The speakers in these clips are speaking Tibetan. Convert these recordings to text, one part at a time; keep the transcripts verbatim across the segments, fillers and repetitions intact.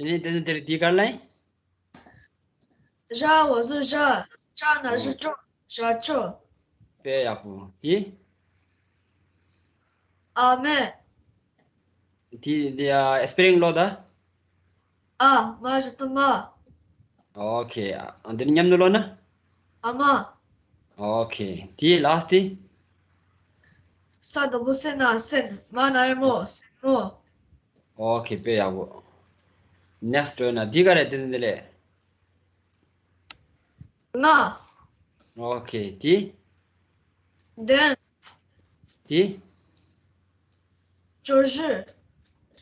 དེ་ནས་དེ་ནས་དེར་དེའི་སྒང་ལ། 然后我是然，然后呢是这，然后这。 དཔེ་ཡག་པོ། དེ། 阿妹。 དེ་དེ་ཨ་སྤེ་རིང་ཀློག་ད། 啊，妈是的妈。 ཨོ་ཁེ། ཨ་འདི་ནི་མཉམ་དུ་ཀློག་ན། 阿妈。 ཨོ་ཁེ། དེ་ལ་སི་ཊི། 三的不是那是，妈那是么，是么。 ཨོ་ཁེ། དཔེ་ཡག་པོ། ནེག་སི་ཊི་ཡོད་ན་འདི་ག་རེད། དེ་ནི་འདི་ལས། 那。 ཨོ་ཁེ། དེ། 等。 དེ། 就是。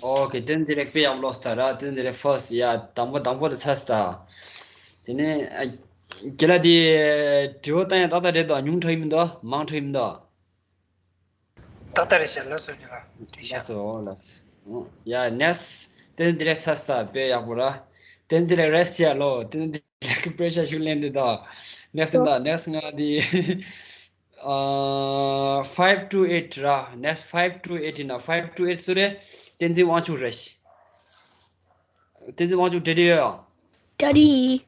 ཨོ་ཁེ། དེ་ནི་འདི་ལས་དཔེ་ཡག་པོ་ཀློག་ད་ར། དེ་ནི་འདི་ལས་ཕར་སི་ཊི་ཡ་དང་པོ་དང་པོ་ལ་ཚར་སི་ཊི། དེ་ནས་ཨ་རྒན་ལགས་དེ་དྲི་བ་བཏང་ཡ་ཏག་ཏག་རེད་དོ། ཉུང་དྲགས་ཡིན་མི་འདུག་མང་དྲགས་ཡིན་མི་འདུག་ཏག་ཏག་རེད་ཤག་ལགས་སོ། ཉི་ལགས་འགྲིག་ཤག་ལགས་སོ། ལགས་སོ། ཡ་ནེག་སི་ཊི། དེ་ནི་འདི་ལས་ཚར་སི་ཊི། དཔེ་ཡག་པོ་ར། དེ་ནི་འདི་ལས་རེ་སི་ཊི་བྱས་ལོ། དེ་ནི་འདི་ལས་པེ་རེ་ཤར་ཞུ་ལེན་འདི་དོ། ནེག་སི་ཊི་ཡིན་ད། ནེག་སི་ཊི་ང་དེ་ཨ་ཕའིབ་ཊུ་ཨེཊ་ར། ནེག་སི་ཊི་ཕའིབ་ཊུ་ཨེཊ་ཡིན་ན། ཕའིབ་ཊུ་ཨེཊ་སུ་རེད། བསྟན་འཛིན་དབང་ཕྱུག་རེད། བསྟན་འཛིན་དབང་ཕྱུག་འགྲིག་འགྲིག་ཡོད། གྲ་སྒྲིག་ཡིན།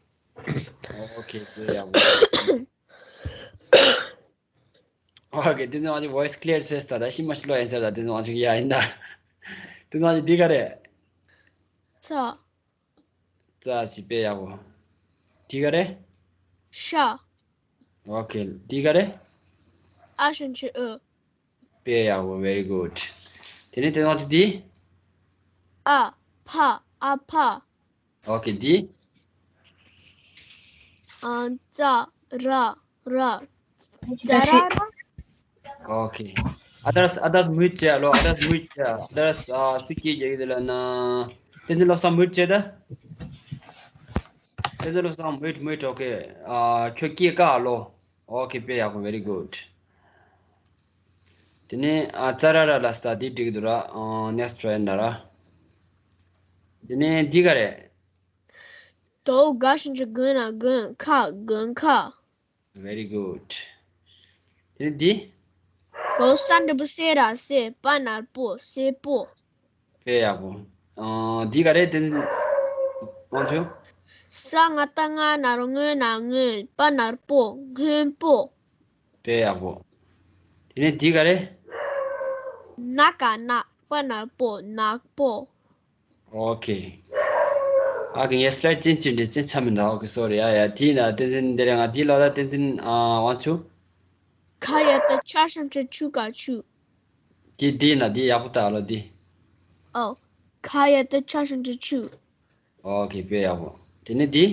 ཨོ་ཁེ། དཔེ་ཡག་པོ། ཨོ་ཁེ། དེ་ནས་ང་ཚོ་ཝོ་ཡི་སི་ཀི་ལི་ཡར་ཟེར་ད། ད་ཤི་མ་ཤི་ལོ་ཡིན་ཟེར་ད། དེ་ནས་ང་ཚོ་ཡ་ཡིན་ད། དེ་ནས་ང་ཚོ་འདི་ག་རེད། ཚ། ཙ་ཞིག་དཔེ་ཡག་པོ། འདི་ག་རེད། ཤ། ཨོ་ཁེ། འདི་ག་རེད། ཨ་ཞབས་ཀྱུ་ཨུ། དཔེ་ཡག་པོ། very good། དེ་ནས་དེ་ནས་ང་ཚོ་འདི། ཨ་ཕ། ཨ་ཕ། ཨོ་ཁེ། འདི། ཨ་ཙ་ར་ར། ཙ་ར་ར། ཨོ་ཁེ། ཨ་དར་སི། ཨ་དར་སི་མུའུཊ་བྱས་ལོ། ཨ་དར་སི་མུའུཊ་བྱས། ཨ་དར་སི་ཨ་སུ་སྐད་རྒྱག་གི་འདུག་ལབ་ན། བསྟན་འཛིན་བློ་བཟང་མུའུཊ་བྱས་ད། བསྟན་འཛིན་བློ་བཟང་མུའུཊ། མུའུཊ། ཨོ་ཁེ། ཨ་ཁྱོད་སྐད་བཀག་ལོ། ཨོ་ཁེ། དཔེ་ཡག་པོ། very good། དེ་ནས་ཨ་ཙ་ར་ར་ལ་སི་ཊི་འདི་འགྲིག་འདུག་ར། ཨ་ནེག་སི་ཊི་ཊ་རའི་ཡིན་ད་ར། དེ་ནས་འདི་ག་རེད། དོ་ག་ཞབས་ཀྱུ་དགོན་ན་དགོན་ཁ། དགོན་ཁ། very good། དེ་ནས་འདི། གོ་ས་འགྲེང་བུ་སེ་ར་སེ། པ་ན་རོ་པོ། སེར་པོ། དཔེ་ཡག་པོ། ཨ་འདི་ག་རེད། དེ་ནས་དབང་ཕྱུག་ས་ང་བཏགས་སྔ་ན་རོ་སྔོན་ན་སྔོན། པ་ན་རོ་པོ། སྔོན་པོ། དཔེ་ཡག་པོ། དེ་ནས་འདི་ག་རེད། ན་ག་ནག་པ་ན་རོ་པོ། ནག་པོ། ཨོ་ཁེ། ཨ་ཁེ། ངས་སི་ལའེ་ཌི་ཅན་ཅིག་འདྲ་ཅན་ཆ་མི་འདུག་ཨོ་ཁེ། སོ་རི། ཡ་ཡ། དེ་ཡིན་ན་བསྟན་འཛིན་འདི་རེད། ང་འདི་ལོག་ད། བསྟན་འཛིན་ཨ་དབང་ཕྱུག་ག་ཡ་བཏགས་ཆ་ཞབས་ཀྱུ་ཆུ། ག་ཆུ། དེ་དེ་ཡིན་ན་དེ་ཡག་པོ་ལྟ་ལོ་དེ། ཨོ། ག་ཡ་བཏགས་ཆ་ཞབས་ཀྱུ་ཆུ། ཨོ་ཁེ། དཔེ་ཡག་པོ། དེ་ནས་དེ།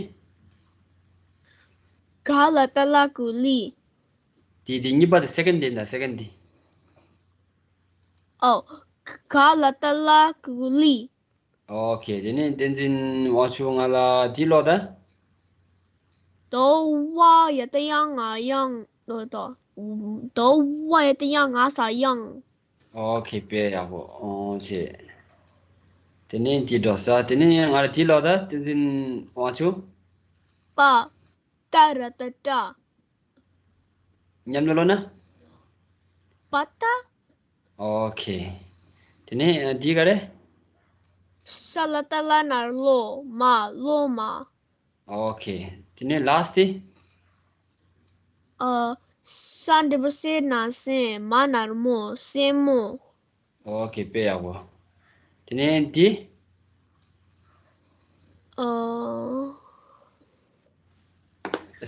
ག་ལ་བཏགས་གླ་གུ་གླི། དེ་དེ་གཉིས་པ་དེ། སེ་ཀེན་ཌི་དེ་ཡིན་ན། སེ་ཀེན་ཌི་དེ། ཨོ། ག་ལ་བཏགས་གླ་གུ་གླི། ཨོ་ཁེ། དེ་ནས་བསྟན་འཛིན་དབང་ཕྱུག་ང་ལ་དེ་ཀློག་ད། དོ་བ་ཡ་བཏགས་ཡ་ང་དབྱངས། ཨོ་དོ། དོ་བ་ཡ་བཏགས་ཡ་ང་ས་དབྱངས། ཨོ་ཁེ། དཔེ་ཡག་པོ། ཨོ་ཆེ། དེ་ནས་དེ་འགྲོ་ས། དེ་ནས་ང་ལ་དེ་ཀློག་ད། བསྟན་འཛིན་དབང་ཕྱུག་པ། ཏ་ར་བཏགས་ཏྲ། མཉམ་དུ་ཀློག་ན། པ་ཏ། ཨོ་ཁེ། དེ་ནས་འདི་ག་རེད། ས་ལ་བཏགས་སླ་ན་རོ་སློ། མ། སློབ་མ། ཨོ་ཁེ། དེ་ནས་ལ་སི་ཊི་དེ། ཨ། ས་འགྲེང་བུ་སེ་ན་སེང་། མ་ན་རོ་མོ། སེན་མོ། ཨོ་ཁེ། དཔེ་ཡག་པོ། དེ་ནས་འདི། ཨ།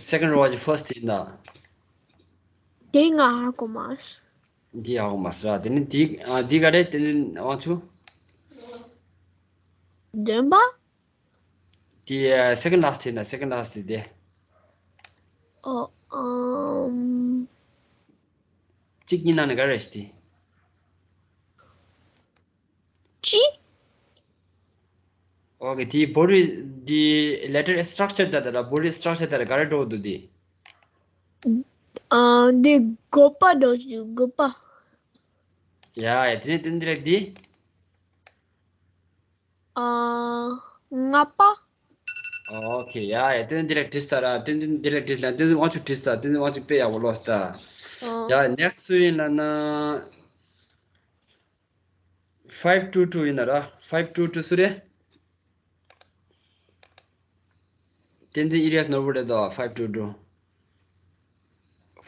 སེ་ཀེན་ཌི་རོ་གི་ཕར་སི་ཊི་དེ་ཡིན་ད། དེ་ང་ཧ་གོ་མ་སོང་། འདི་ཧ་གོ་མ་སོང་ར། དེ་ནས་འདི། ཨ། འདི་ག་རེད། དེ་ནས་དབང་ཕྱུག་བདུན་པ། དེ་ཨ་སེ་ཀེན་ཌི་ལ་སི་ཊི་ཡིན་ད། སེ་ཀེན་ཌི་ལ་སི་ཊི་དེ། ཨོ། ཨམ། གཅིག་གཉིས་ནང་ནས་ག་རེ་རེད་ཤག་དེ། གཅིག་ཨོ་ཁེ། དེའི་བོ་ཌི་དེ་ལེ་ཊར་སི་ཊྲག་ཅར་དེ་ལ། བོ་ཌི་སི་ཊྲག་ཅར་དེ་ལ་ག་རེ་འགྲོ་འདུག་དེ། ཨ། འདི་དགུ་པ་འགྲོ་འདུག་དགུ་པ། ཡ་ཡ། དེ་ནས་དེ་འདི་རེད་དེ། ཨ། ལྔ་པ། ཨོ་ཁེ། ཡ་ཡ། དེ་ནས་འདི་ལ་བྲིས་ས་ར། དེ་ནས་འདི་ལ་བྲིས་ལ། དེ་ནས་དབང་ཕྱུག་བྲིས་ས། དེ་ནས་དབང་ཕྱུག་དཔེ་ཡག་པོ་ཀློག་ས། ཨོ། ཡ་ནེག་སི་ཊི་སུ་ཡིན་ལབ་ན། ཕའིབ་ཊུ་ཊུ་ཡིན་ན་ར། ཕའིབ་ཊུ་ཊུ་སུ་རེད། བསྟན་འཛིན་ཨི་རག་ནོར་བུ་རེད་དོ། five two two.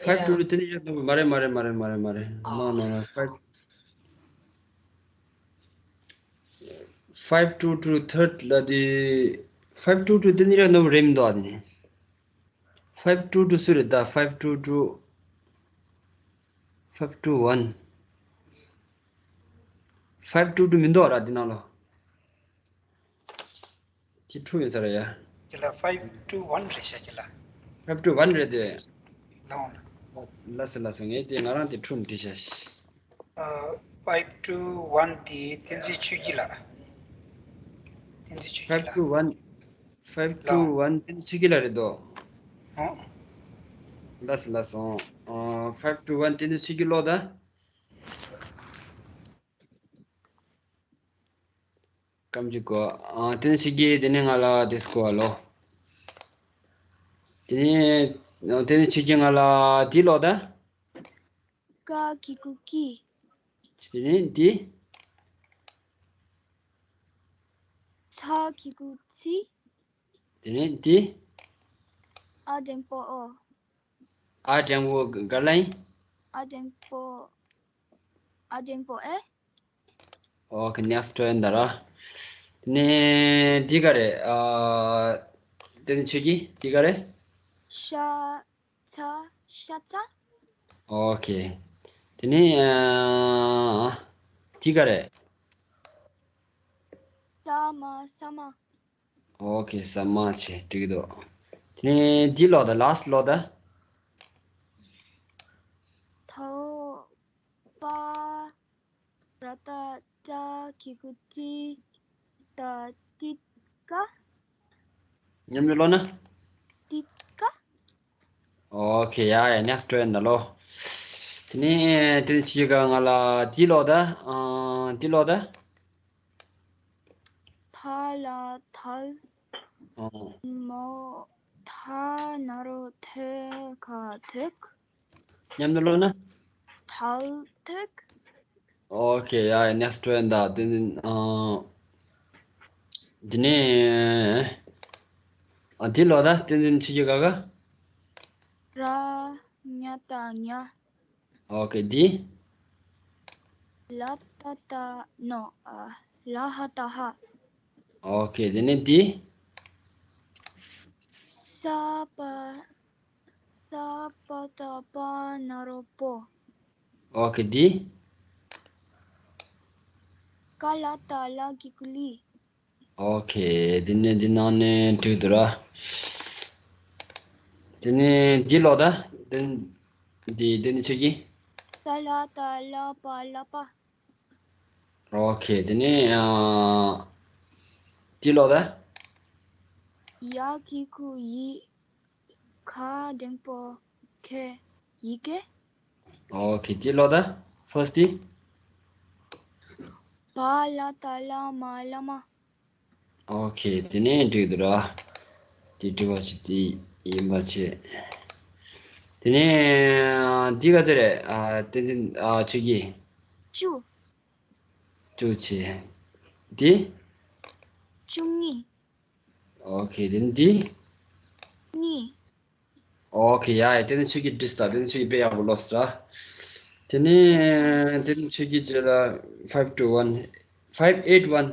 five two two བསྟན་འཛིན་ཨི་རག་ནོར་བུ་མ་རེད། མ་རེད། མ་རེད། མ་རེད། མ་རེད། No, no, no. Five, five two two third ལ་དེ། five two two བསྟན་འཛིན་ཨི་རག་ནོར་བུ་རེད་མི་འདུག་ཨ། དེ་ནི། five two two སུ་རེད་ད། five two two, five two one, five two two མི་འདུག་ར་འདི་ནང་ལ། དེ་འཁྲུག་ཡོད་ས་རེད་ཡ། ཁྱེད་ལ་five two one རེད་ཤག་ཁྱེད་ལ། five two one རེད་དེ། No, no. ལགས་སོ་ལགས་སོ། ངས་དེ་ང་རང་དེ་འཁྲུག་འདི་ཤག five two one དེ་བསྟན་འཛིན་ཆོས་སྐྱིད་ལགས། བསྟན་འཛིན་ཆོས་སྐྱིད་five ལགས། Two one, five two one བསྟན་འཛིན་ཆོས་སྐྱིད་ལགས་རེད་དོ། ཨོ། ལགས་སོ་ལགས་སོ། ཨ། five two one བསྟན་འཛིན་ཆོས་སྐྱིད་ཀློག་ད། སྐམ་གྱི་གོ། ཨ། བསྟན་འཛིན་ཆོས་སྐྱིད་དེ་ནས་ང་ལ་དེ་སྐོར་ལོ། དེ་ནས་བསྟན་འཛིན་ཆོས་སྐྱིད་ང་ལ་དེ་ཀློག་ད། ཀ་གི་གུ་ཀི། དེ་ནས་འདི། ཚ་གི་གུ་ཚི། དེ་ནས་འདི། ཨ་འགྲེང་པོ་ཨོ། ཨ་འགྲེང་པོ་ག་ལ་ཡིན། ཨ་འགྲེང་པོ། ཨ་འགྲེང་པོ་ཨེ། Okay, next one ད་ར། དེ་ནས་འདི་ག་རེད། ཨ། དེ་ནས་ཆོས་སྐྱིད་འདི་ག་རེད། ཤ། ཚ། ཤ་ཚ། Okay. དེ་ནས་ཨ། འདི་ག་རེད། ས་མ། ས་མ། Okay, ས་མ་བྱས་འགྲིག་འདུག་དེ་ནས་འདི་ཀློག་ད། Last ཀློག་ད། ཐོ། པ། ར་ཏ་ཏ་གི་གུ་ཏི། ཏ་ཏི་ཀ། མཉམ་དུ་ཀློག་ན། ཏི་ཀ། Okay, ཡ་ཡ། Next one ད་ལོ། དེ་ནས་དེ་ནས་ཕྱི་ག་ང་ལ་འདི་ཀློག་ད། ཨ། འདི་ཀློག་ད། ཕ་ལ་ཕལ། ཨ། མོ་ཐ་ན་རོ་ཐེ་ག་ཐེག་མཉམ་དུ་ཀློག་ན། ཐལ་ཐེག Okay, ཡ་ཡ། Next one ད། དེ་ནས་ཨ། དེ་ནས་ཨ། འདི་ཀློག་ད། དེ་ནས་ཕྱི་ག་ག་ར་ཉ་ཏ་ཉ། Okay, འདི། ལ་ཏ་ཏ། No, ཨ། ལ་ཧ་ཏ་ཧ། Okay, དེ་ནས་འདི། ས་པ། ས་པ་ཏ་པ་ན་རོ་པོ། Okay, འདི། ཀ་ལ་ཏ་ལ་གི་གུ་ལི། Okay, དེ་ནས་འདི་ནང་ནས་འགྲིག་འདུག་ར། དེ་ནས་འདི་ཀློག་ད། དེ། འདི། དེ་ནས་ཆོས་སྐྱིད། ས་ལ་ཏ་ལ་པ་ལ་པ། Okay, དེ་ནས་ཨ། འདི་ཀློག་ད། ཡ་གི་གུ་ཡི། ཁ་འགྲེང་པོ་ཁེ། ཡི་གེ། Okay, འདི་ཀློག་ད། First འདི། བ་ལ་ཏ་བླ་མ་བླ་མ། Okay, དེ་ནས་འགྲིག་འདུག་ར། དེ་འགྲིག་པ་ཅིག་དེ་ཡིན་པ་བྱས། དེ་ནས་འདི་ག་ཚོད་རེད། ཨ། བསྟན་འཛིན། ཨ། ཆོས་སྐྱིད། བཅུ། བཅུ་བྱས། འདི། བཅུ་གཉིས། Okay, དེ་ནས་འདི། གཉིས། Okay, ཡ་ཡ། དེ་ནས་ཆོས་སྐྱིད་འགྲིག་སོང་། དེ་ནས་ཆོས་སྐྱིད་དཔེ་ཡག་པོ་ཀློག་སོང་། དེ་ནས་དེ་ནས་ཆོས་སྐྱིད་རྗེས་ལ་five two one, five eight one,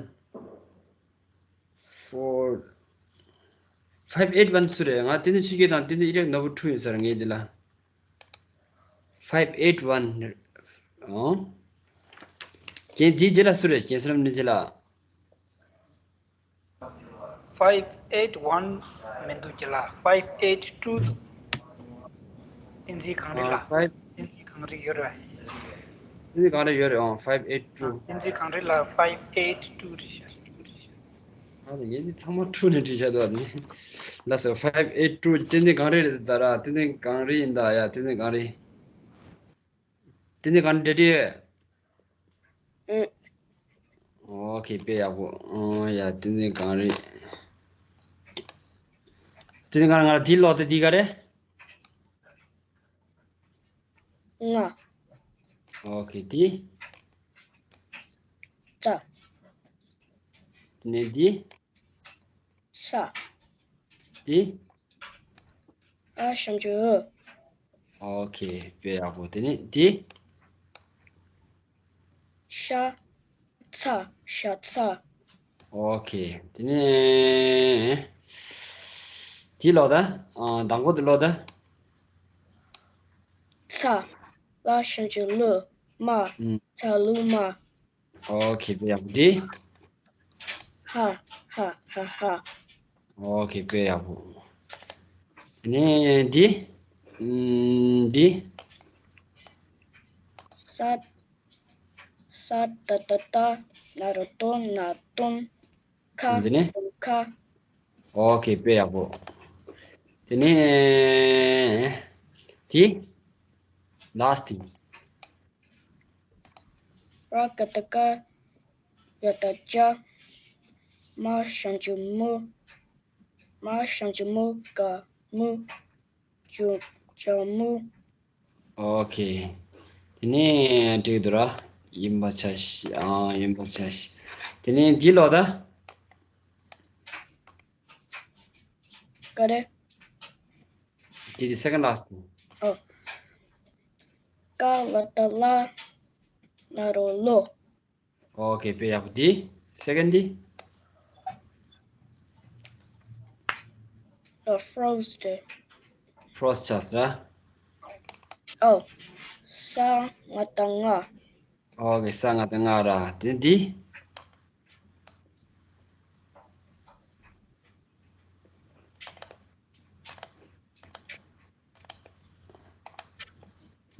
four, five eight one སུ་རེད། ང་དེ་ནས་ཆོས་སྐྱིད་དང་དེ་ནས་ཨི་རག་ནོར་བུ་འཁྲུག་ཡོད་ས་རེད། ངས་འདི་ལ་five eight one། ཨོ། རྒན་འདིའི་རྗེས་ལ་སུ་རེད། རྒན་བསོད་ནམས་ནི་རྗེས་ལ། Five eight one མི་འདུག་ཁྱེད་ལ། Five eight two འདུག་བསྟན་འཛིན་གངས་རི་ལགས། ཨ། Five བསྟན་འཛིན་གངས་རི་ཡོད་རེད། བསྟན་འཛིན་གངས་རི་ཡོད་རེད། ཨོ། Five eight two། བསྟན་འཛིན་གངས་རི་ལགས། Five eight two རེད་ཤག་ཨ་ནི་ངས་འདི་ཚང་མ་འཁྲུག་ནས་བྲིས་བཞག་འདུག་ཨ་ནི། ལགས་སོ། Five eight two བསྟན་འཛིན་གངས་རི་རེད་ད་ར། བསྟན་འཛིན་གངས་རི་ཡིན་ད་ཡ། བསྟན་འཛིན་གངས་རི། བསྟན་འཛིན་གངས་རི་འབྲེལ་འདྲིས་ཡོད། ཨུ། ཨོ་ཁེ། དཔེ་ཡག་པོ། ཨོ་ཡ། བསྟན་འཛིན་གངས་རི། བསྟན་འཛིན་གངས་རི། ང་ལ་འདི་ཀློག་དེ། འདི་ག་རེད། ང་། ཨོ་ཁེ། འདི། ཙ། དེ་ནས་འདི། ས། འདི། ཨ་ཞབས་ཀྱུ་ཨུ། ཨོ་ཁེ། དཔེ་ཡག་པོ། དེ་ནས་འདི། ཤ། ཚ། ཤ་ཚ། ཨོ་ཁེ། དེ་ནས་འདི་ཀློག་དང་། ཨ། དང་པོ་འདི་ཀློག་དང་། ཚ། ལ་ཞབས་ཀྱུ་ལུ། མ། ཨུམ། ཚ་ལུ་མ། ཨོ་ཁེ། དཔེ་ཡག་པོ། འདི། ཧ། ཧ། ཧ། ཧ། ཨོ་ཁེ། དཔེ་ཡག་པོ། དེ་ནས་འདི། ཨུམ། འདི། ས། ས་ད་བཏགས་སྟ། ན་རོ་ཏོ། ན་སྟོན། ཁ། འདི་ནས། སྟོན་ཁ། ཨོ་ཁེ། དཔེ་ཡག་པོ། དེ་ནས་འདི། ལ་སི་ཊི། ར་ག་བཏགས་རྐ། ཡ་བཏགས་རྐྱ། མ་ཞབས་ཀྱུ་མུ། མ་ཞབས་ཀྱུ་མུ། ག་མུ། ཅུ། ཅ་མུ། ཨོ་ཁེ། དེ་ནས་འགྲིག་འདུག་ར། ཡིན་པ་ཆ་ཤས། ཨ། ཡིན་པ་ཆ་ཤས། དེ་ནས་འདི་ཀློག་དང་། ག་རེ། འདི་དེ་སེ་ཀེན་ཌི་ལ་སི་ཊི། ཨོ། ཀ་ལ་བཏགས་ཀླ། ན་རོ་ཀློ། ཨོ་ཁེ། དཔེ་ཡག་པོ། འདི་སེ་ཀེན་ཌི་འདི། ཨ། ཕོ་རོ་སི་ཊི་རེད། ཕོ་རོ་སི་ཊི་ཆགས་སོང་ར། ཨོ། ས་ང་བཏགས་སྔ། ཨོ་ཁེ། ས་ང་བཏགས་སྔ་ར། དེ་འདི།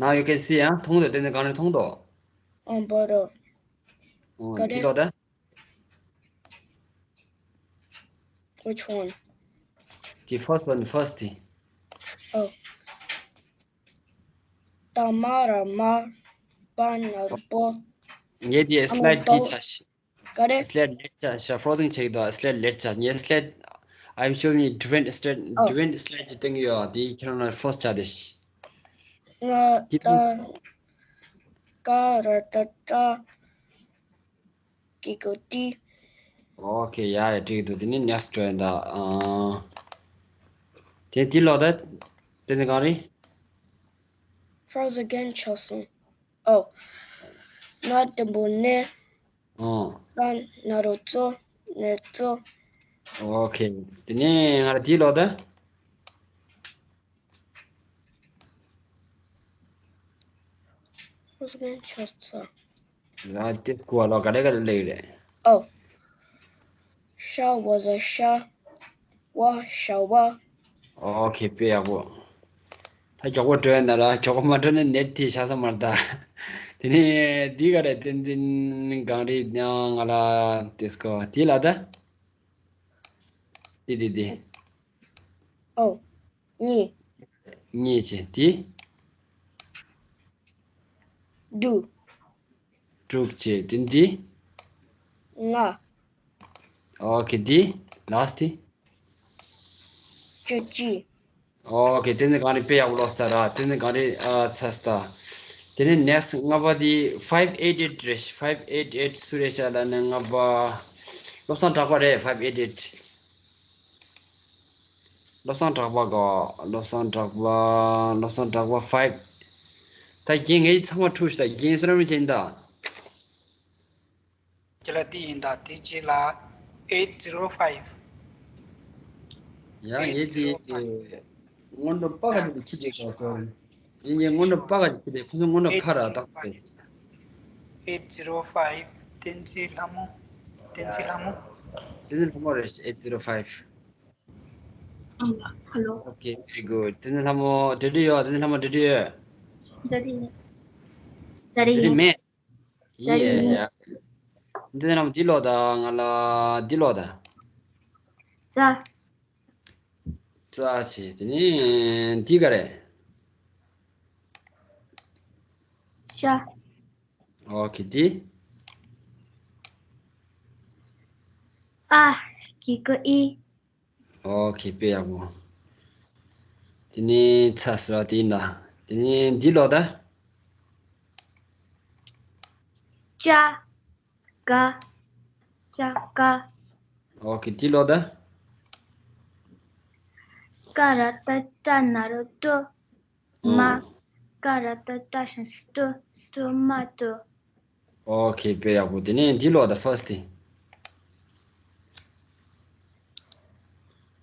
Now you can see, ཨ། མཐོང་འདུག་དེ་ནས་གང་རེད། མཐོང་འདུག་ཨོ། འབའ་རོ། ཨོ། ག་རེ། འདི་ཀློག་དང་། Which one? The first one, first thing. ཨོ། ད་མ་ར་མ། བ་ན་རོ་བོ། ངས་འདི་ཨ་མ་སི་ལའེ་ཌི་འདི་བོ། ཆ་ཤས། ག་རེ། སི་ལའེ་ཌི་ལེཊ་ཆགས་ཤག་ཕོ་རོ་སི་ཊི་རེད་ཆགས་འདུག་སི་ལའེ་ཌི་ལེཊ་ཆགས། ངས་སི་ལའེ་ཌི། I'm showing you different state, ཨོ། different state སྟོན་གྱི་ཡོད། དེ་ཁྱེད་རང་ལ་ཕོ་རོ་སི་ཊི་ཆགས་བསྡད་ཤག་ང་དེ་ད་ཀ་ར་བཏགས་ཀྲ། གི་གུ་ཏི། ཨོ་ཁེ། ཡ་ཡ། འགྲིག་འདུག་དེ་ནས་ནེག་སི་ཊི་འགྲོ་ཡིན་ད། ཨ། དེ་འདི་ཀློག་དང་། དེ་ནས་གང་རེད། ཕོ་རོ་སི་ཊི་ཨ་གེན་ཆགས་སོང་། ཨོ། ན་དང་པོ་ནས། ཨོ། ས་ན་རོ་ཙོ། ནས་ཙོ། ཨོ་ཁེ། དེ་ནས་ང་ར་འདི་ཀློག་དང་། ཕོ་རོ་སི་ཊི་ཨ་གེན་ཆགས་སོང་། ང་དེ་སྐུ་བ་ལོ་ག་རེ་ག་རེ་ལེགས་རེད། ཨོ། ཤ་བ་ཟ་ཤ། བ་ཤ་བ། ཨོ་ཁེ། དཔེ་ཡག་པོ། ད་མགྱོགས་པོ་འགྲོ་ཡ་ན་ར། མགྱོགས་པོ་མ་འགྲོ་ན་ནེཊ་དེ་ཆགས་ས་མ་རེད་ད། དེ་ནས་འདི་ག་རེ། བསྟན་འཛིན་གངས་རི་ཡང་ང་ལ་དེ་སྐོར་དེ་ལ་ད། དེ་དེ་དེ། ཨོ། གཉིས། གཉིས་བྱས་དེ། དྲུག་དྲུག་བྱས་དེ་འདི། ལྔ། ཨོ་ཁེ། འདི་ལ་སི་ཊི། བཅུ་གཅིག་ཨོ་ཁེ། དེ་ནས་གངས་རི་དཔེ་ཡག་པོ་ཀློག་ས་ར། དེ་ནས་གངས་རི། ཨ། ཚ་ས། དེ་ནས་ནེག་སི་ཊི་ལྔ་པ་དེ་ཕའིབ་ཨེཊ་ཨེཊ་རེད། ཕའིབ་ཨེཊ་ཨེཊ་སུ་རེད་ཤག་ལབ་ན་ལྔ་པ། བློ་བཟང་གྲགས་པ་རེད། ཕའིབ་ཨེཊ་ཨེཊ། བློ་བཟང་གྲགས་པ་ག་བློ་བཟང་གྲགས་པ། བློ་བཟང་གྲགས་པ་ཕའིབ། ད་རྒན་ངས་ཚང་མ་འཁྲུག་ཤག་ད་རྒན་བསོད་ནམས་ཅན་ད། ཁྱེད་ལ་དེ་ཡིན་ད། དེ་རྗེས་ལ་eight zero five། ཡང་ངས་དེ་སྔོན་འགྲོ་པ་ག་ཅིག་ཁྱི་ཅིག་ག་ཚོར། ཡིན་ངས་སྔོན་འགྲོ་པ་ག་ཅིག་ཁྱི་དེ་ཁོང་ཚོ་སྔོན་འགྲོ་ཕ་ར་ཏག་ཏག་རེད། Eight zero five། བསྟན་འཛིན་ལྷ་མོ། བསྟན་འཛིན་ལྷ་མོ། བསྟན་འཛིན་ལྷ་མོ་རེད། eight zero five། ཨ་ལ། ཧ་ལོ། Okay, very good. བསྟན་འཛིན་ལྷ་མོ་འགྲོ་འདོད་ཡོད། བསྟན་འཛིན་ལྷ་མོ་འགྲོ་འདོད་ཡོད། འགྲོ་འདོད་ཡོད། འགྲོ་འདོད་ཡོད། མེད། ཡེ་ཡ། འདི་ནམ་འདི་ཀློག་དང་། ང་ལ་འདི་ཀློག་དང་། ཙ། ཙ་བྱས། དེ་ནས་འདི་ག་རེ། ཤ། ཨོ་ཁེ། འདི། ཨ། གི་གུ་ཨི། ཨོ་ཁེ། དཔེ་ཡག་པོ། དེ་ནས་ཚ་ཟེར་བ་དེ་ཡིན་ད། དེ་ནས་འདི་ཀློག་དང་། ཅ། ཀ། ཅ་ཀ། ཨོ་ཁེ། འདི་ཀློག་དང་། ཀ་ར་བཏགས་ཀྲ་ན་རོ་ཀྲོ། མ། ཨང་། ཀ་ར་བཏགས་ཀྲ་ཞབས་ཀྱུ་ཀྲོ། ཀྲོ་མ་ཀྲོ། ཨོ་ཁེ། དཔེ་ཡག་པོ། དེ་ནས་འདི་ཀློག་དང་། ཕར་སི་ཊི།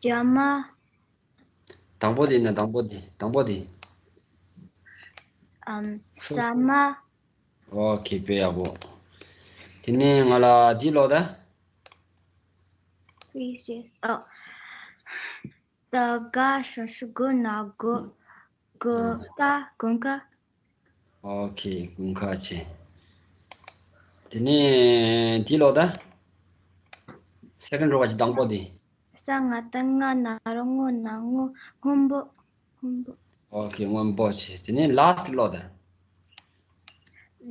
ཇ་མ། དང་པོ་དེ་ཡིན་ན། དང་པོ་དེ། དང་པོ་དེ། ཨམ། ཕར་སི་ཊི། ཟ་མ། ཨོ་ཁེ། དཔེ་ཡག་པོ། དེ་ནས་ང་ལ་འདི་ཀློག་དང་། ཨོ། ད་ག་ཞབས་ཀྱུ་གོ་ན་གོ། གོ་ད་དགུན་ཁ། ཨོ་ཁེ། དགུན་ཁ་བྱས། དེ་ནས་འདི་ཀློག་དང་། སེ་ཀེན་ཌི་རོ་ག་ཅིག། དང་པོ་དེ། ས་ང་བཏགས་སྔ་ན་རོ་སྔོ་ན་སྔོ། སྔོན་པོ། སྔོན་པོ། ཨོ་ཁེ། སྔོན་པོ་བྱས། དེ་ནས་ལཱ་སི་ཊི་ཀློག་དང་།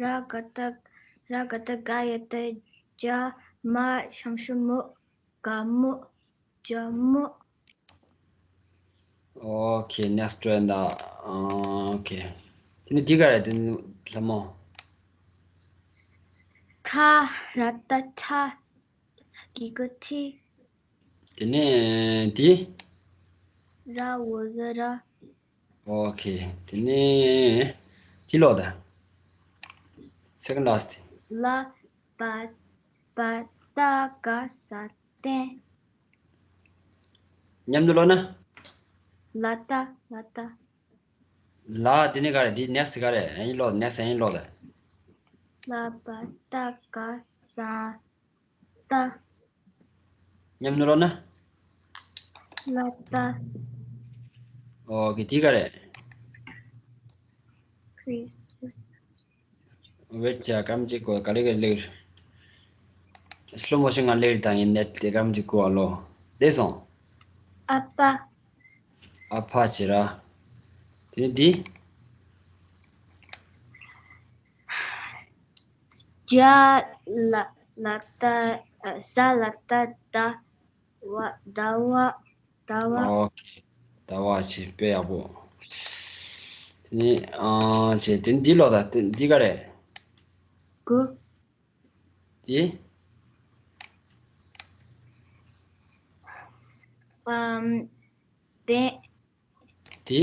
ར་ག་བཏགས། ར་ག་བཏགས་རྒ་ཡ་བཏགས་རྒྱ། མ་ཞབས་ཀྱུ་མོ། དགའ་མོ། ཇ་མོ། ཨོ་ཁེ། ནེག་སི་ཊི་ཊེན་ད། ཨོ་ཁེ། དེ་ནས་འདི་ག་རེད། དེ་ནས་ལྷ་མོ། ཁ་ར་བཏགས་ཁྲ། གི་གུ་ཁྲི། དེ་ནས་འདི། ར་འོག་ཟུར་ར། ཨོ་ཁེ། དེ་ནས་འདི་ཀློག་དང་། སེ་ཀེན་ཌི་ལཱ་སི་ཊི། ལ་བ་བ་ཏ་ག་ས་བསྟན། མཉམ་དུ་ཀློག་ན། ལ་ཏ། ལ་ཏ། ལ། དེ་ནས་ག་རེ། འདི་ནེག་སི་ཊི་ག་རེ། ཨེ་ཡིན་ཀློག། ནེག་སི་ཊི་ཨེ་ཡིན་ཀློག་དང་། ལ་བ་ཏ་ག་ས་ཏ། མཉམ་དུ་ཀློག་ན། ལ་ཏ། ཨོ་ཁེ། འདི་ག་རེ། ཁྲི་སི་མ་སི། ཝེཊ་བྱ། སྐར་མ་གཅིག་གོ། ག་ལེ་ག་ལེ། སི་ལོ་མོ་ཤན་ངང་ལེན་བཏང་ཡིན། ནེཊ་དེ་སྐར་མ་གཅིག་གོ། ཨ་ལོ། བསྡད་སོང་། ཨ་ཕ། ཨ་ཕ་བྱས་ར། དེ་ནས་འདི། ཇ་ལ་ལ་ཏ། ཨ། ཟ་ལ་ཏ་ཟླ་བ། ཟླ་བ། ཟླ་བ། ཨོ་ཁེ། ཟླ་བ་བྱས། དཔེ་ཡག་པོ། དེ་ནས་ཨ་བྱས། དེ་ནས་འདི་ཀློག་དང་། དེ་འདི་ག་རེ། དགུ། དེ། ཨམ། བདུན། དེ།